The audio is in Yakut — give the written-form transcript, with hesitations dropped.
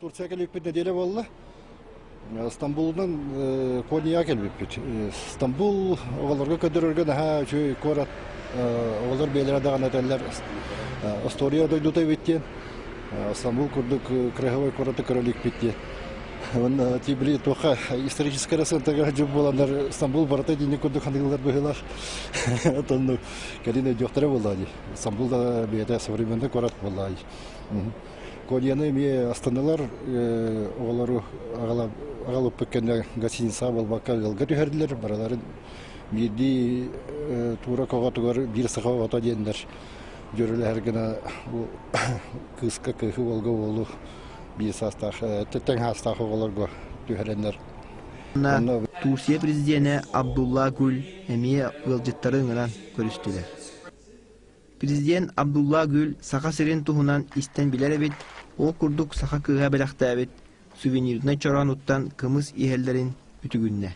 Турция кэлбиппит нэдиэлэ буолла. Стамбулунан Коньяға кэлбиппит. Стамбул оҕолорго көрдөрөргө наһаа үчүгэй куорат. Оҕолор бэйэлэрэ даҕаны этэллэр история дойдута эбит диэн. Стамбул курдук красивай куораты көрө иликпит диэн. Уонна тибли туохха историческай расцентага дьыл буоланнар Стамбул барыта дини курдук ханыылар быһыылаах. Оттон кэлин өйдүөхтэрэ буоллаа дии. Стамбул да бэйэтэ современный куорат буоллаа дии. Кольяны эмиэ астаналар оҕолору аҕалыппыт кэннэ гостиницаҕа буолбакка ыалга түһэрдилэр. Барыларын биирдии туура оҕотугар биир саха оҕото диэннэр дьүөрэлэһэр гына кыыска кыыһы уолга уолу биир саастаах тэҥ саастаах оҕолорго түһэрэннэр. Турция президенэ Абдулла Гүл эмиэ ыалдьыттары ыҥыран көрүстүлэр. Президент Абдулла Гүл Саха сирин туһунан истэн билэр эбит, ол курдук саха кыыһа бэлэхтээбит сувенирнай чороонуттан кымыс иһэллэрин үтүгүннэ.